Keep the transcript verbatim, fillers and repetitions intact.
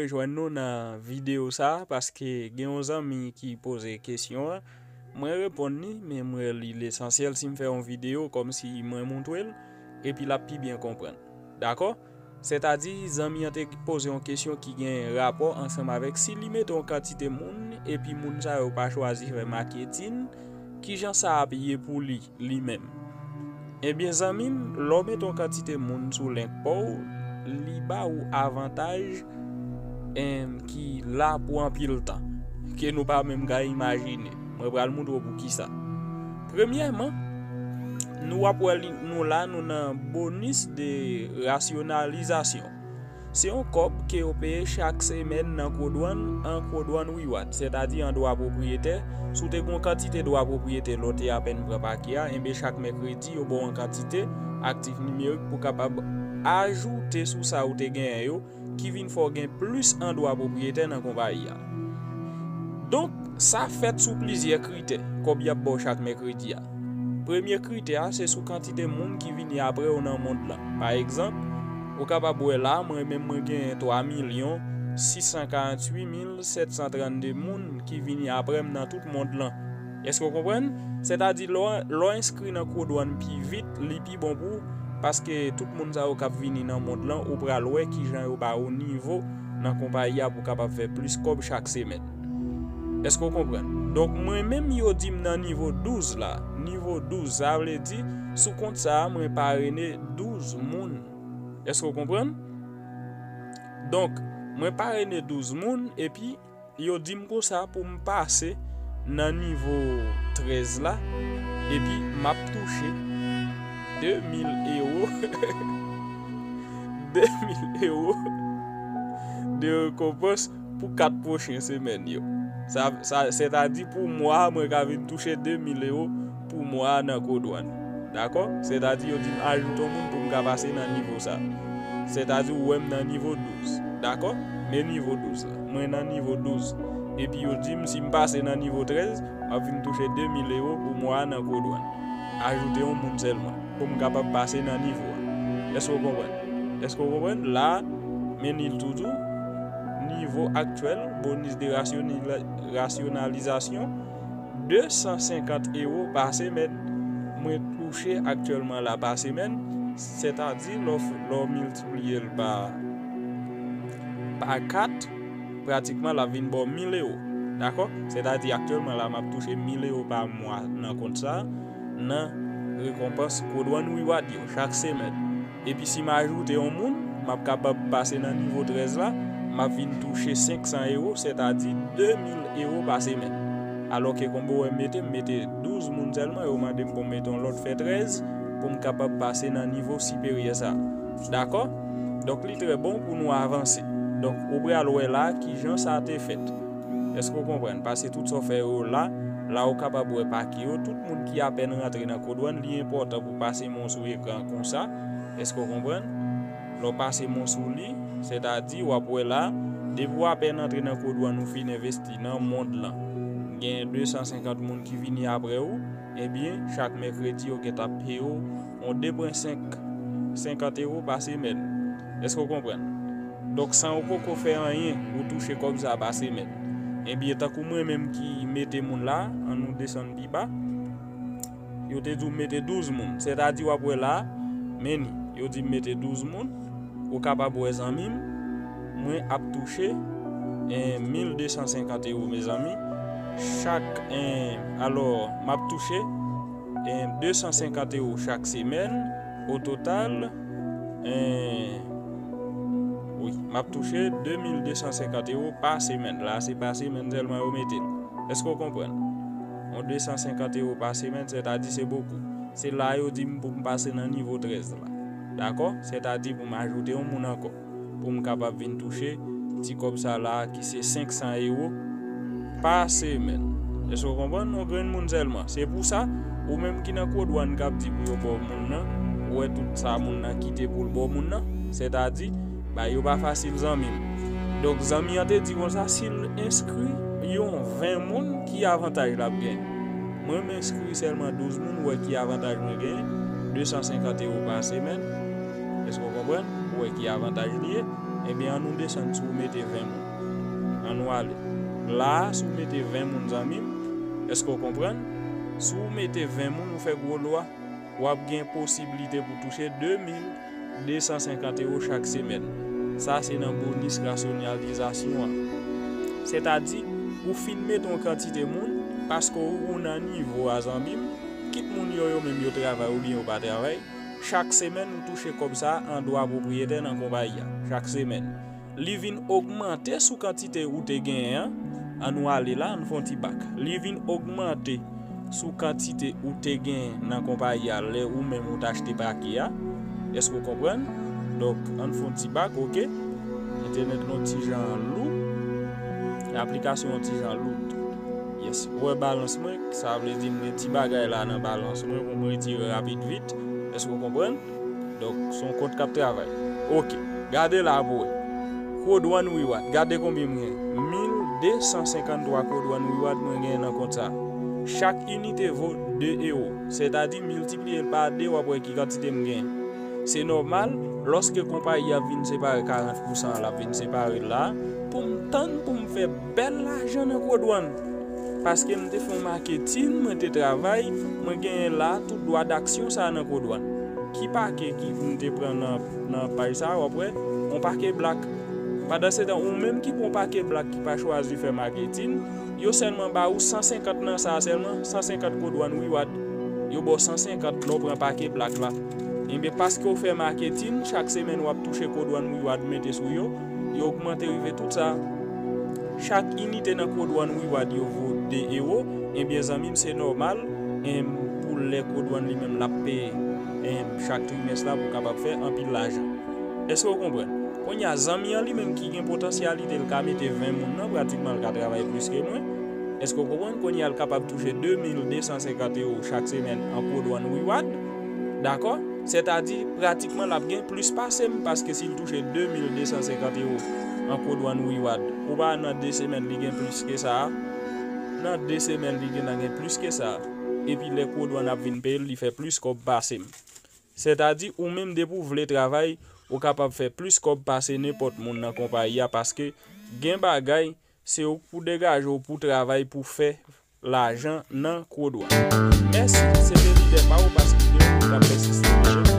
Jwenn nou nan videyo sa a, paske gen yon zanmi ki poze kesyon an. Mwen reponn li, men mwen li lesansyèl si m fè yon videyo kòmsi mwen montre l, epi l ap pi byen konprann. Dakò? Sètadi, zanmi an te poze yon kesyon ki gen rapò ansanm avèk si li mete yon kantite moun, epi moun sa yo pa chwazi fè maketin, kijan sa ap ye pou li, li menm? Ebyen, zanmi m, lè w mete yon kantite moun sou link pa w, li ba ou avantaj, em, ki la pou anpil tan, ke nou pa menm ka imajine. Mwen pral montre w poukisa. Premyèman, nou ap wè li, nou la, nou nan bonis de rasyonalizasyon. Se yon kòb ke yo peye chak semèn nan Code One, an Code One Reward, sètadi an dwa pwopriyetè. Si w te gen yon kantite dwa pwopriyetè lè w te apèn pran pake a, enben chak mèkredi, yo ba w yon kantite aktif nimerik pou kapab ajoute sou sa ou te genyen yo, ki vin fè w gen plis an dwa pwopriyetè nan konpayi a. Donk, sa fèt sou plizyè kritè, kòb y ap ba w chak mèkredi a. Premye kritè a, se sou kantite moun ki vini apre w nan mond lan. Pa egzanp, ou kapab wè la, mwen menm mwen genyen twa milyon sis san karanntuit mil sèt san trannde moun ki vini apre m nan tout mond lan. Èske w konprann? Sètadi, lè w, lè w enskri nan Code One pi vit, li pi bon pou ou, paske tout moun sa yo k ap vini nan mond lan, ou pral wè kijan yo ba ou nivo nan konpayi a pou w kapab fè plis kòb chak semèn. Èske w konprann? Donk, mwen menm, yo di m nan nivo douz la. Nivo douz, sa vle di, sou kont sa a, mwen parene douz moun. Èske w konprann? Donk, mwen parene douz moun, epi yo di m konsa pou m pase nan nivo trèz la, epi m ap touche de mil ewo, de mil ewo de rekonpans pou kat pwochen semèn yo. Sa, sa, sètadi pou mwa a, mwen ka vin touche de mil ewo pou mwa a nan Code One. Dakò? Sètadi yo di m ajoute yon moun pou m ka pase nan nivo sa. Sètadi ou wè m nan nivo douz. Dakò? Men nivo douz la. Mwen nan nivo douz. Epi yo di m si m pase nan nivo trèz, m ap vin touche de mil ewo pou mwa a nan Code One. Ajoute yon moun sèlman pou m kapab pase nan nivo a. Èske w konprann? Èske w konprann? La, men li toujou, nivo aktyèl, bonis de rasyonila-, rasyonalizasyon, de san senkant ewo pa semèn. Mwen touche aktyèlman la pa semèn, sètadi lè w f-, lè w miltipliye l pa, pa kat, pratikman l ap vin ba w mil ewo. Dakò? Sètadi aktyèlman la m ap touche mil ewo pa mwa nan kont sa, nan rekonpans Code One Reward yo chak semèn. Epi si m ajoute yon moun, m ap kapab pase nan nivo trèz la, m ap vin touche senk san ewo, sètadi de mil ewo pa semèn. Alòske konbe w wè m mete, m mete douz moun sèlman, yo mande m pou m mete yon lòt fè trèz pou m kapab pase nan nivo siperyè sa. Dakò? Donk li trè bon pou nou avanse. Donk ou pral wè la kijan sa te fèt. Èske w konprann? Pase tout sa w fè yo la, la ou kapab wè pake yo, tout moun ki apèn rantre nan Code One, li enpòtan pou pase men w sou ekran konsa. Èske w konprann? Lè w pase men w sou li, sètadi w ap wè la, depi w apèn antre nan Code One ou fin envesti nan mond lan, gen de san senkant moun ki vini apre w, ebyen, chak mèkredi yo gentan peye w yon de pwen senk, senkant ewo pa semèn. Èske w konprann? Donk, san w poko fè anyen, ou touche kòb sa pa semèn. Ebyen, tankou mwen menm ki mete moun la, ann nou desann pi ba, yo te di w mete douz moun. Sètadi, w ap wè la, men ni, yo di m mete douz moun. Ou kapab wè, zanmi m, mwen ap touche, en, mil de san senkant ewo, mezanmi. Chak, en, alò, m ap touche, en, de san senkant ewo chak semèn. O total, en, wi, m ap touche de mil de san senkant ewo pa semèn. La, se pa semèn sèlman yo mete l. Èske w konprann? Yon de san senkant ewo pa semèn, sètadi se bokou. Se la yo di m pou m pase nan nivo trèz la. Dakò? Sètadi pou m ajoute yon moun ankò. Pou m kapab vin touche ti kòb sa la ki se senk san ewo pa semèn. Èske w konprann? Yon grenn moun sèlman. Se pou sa, ou menm ki nan Code One k ap di pou yo ba w moun nan, ou wè tout sa moun nan kite pou l ba w moun nan. Sètadi, bagay yo pa fasil, zanmi m. Donk, zanmi an te di konsa, si l enskri yon ven moun, ki avantaj l ap genyen? Mwen, m enskri sèlman douz moun, ou wè ki avantaj mwen genyen? De san senkant ewo pa semèn. Èske w konprann? Ou wè ki avantaj li ye? Ebyen, an nou desann si w mete ven moun. An nou ale. La a, si w mete ven moun, zanmi m, èske w konprann? Si w mete ven moun, ou fè gwo lwa, w ap gen posiblite pou touche de mil de san senkant ewo chak semèn. Sa se nan bonis rasyonalizasyon an. Sètadi, ou fin mete yon kantite moun, paske ou, ou nan nivo a, zanmi m, kit moun yo, yo menm yo travay oubyen yo pa travay, chak semèn ou touche kòb sa a an dwa pwopriyetè nan konpayi a. Chak semèn. Li vin ogmante sou kantite ou te genyen an. An nou ale la, an fè yon ti bak. Li vin ogmante sou kantite ou te genyen nan konpayi a lè ou menm ou t achte pake a. Èske w konprann? Donk, an fè yon ti bak, oke. Entènèt lan yon ti jan lou. Aplikasyon yon ti jan lou tou. Yes, ou wè balans mwen, sa vle di m gen ti bagay la nan balans mwen pou m retire rapid vit. Èske w konprann? Donk, se yon kont k ap travay. Oke, gade la pou wè. Code One Reward, gade konbyen m gen. Mil de san senkant twa Code One Reward mwen gen nan kont sa. Chak inite vo de ewo. Sètadi, miltipliye l pa de, w ap wè ki kantite m gen. Se nòmal, lòske konpayi a vin separe karant pousan, l ap vin separe l la, pou m tann pou m fè bèl lajan nan Code One. Paske m te fè yon maketin, mwen te travay, mwen genyen la tout dwa daksyon sa a nan Code One. Ki pake ki m te pran nan, nan paj sa a, w ap wè, yon pake blak. Pandansetan, ou menm ki pran yon pake blak ki pa chwazi fè maketin, yo sèlman ba ou san senkant nan sa a sèlman, san senkant Code One Reward. Yo ba w san senkant lè w pran pake blak la. Ebyen, paske w fè maketin, chak semèn w ap touche Code One Reward mete sou yo, yo ogmante rive tout sa. Chak inite nan Code One Reward yo vo de ewo, ebyen, zanmi m, se nòmal, em, pou lè Code One li menm l ap peye, em, chak trimès la pou w kapab fè anpil lajan. Èske w konprann? Kounye a, zanmi an li menm ki gen potansyalite l ka mete ven moun nan, pratikman l ka travay plis ke mwen. Èske w konprann? Kounye a, l kapab touche de mil de san senkant ewo chak semèn an Code One Reward. Dakò? Sètadi, pratikman, l ap gen plis pase m, paske si l touche de mil de san senkant ewo an Code One Reward, ou pa nan de semèn, li gen plis ke sa a. Nan de semèn, li gentan gen plis ke sa a. Epi lè Code One ap vin peye l, li fè plis kòb pase m. Sètadi, ou menm, depi w vle travay, ou kapab fè plis kòb pase nenpòt moun nan konpayi a, paske gen bagay, se ou k pou degaje w pou travay, pou fè lajan nan Code One. Mèsi, se te lidè pa ou, paske de moun k ap pèsiste.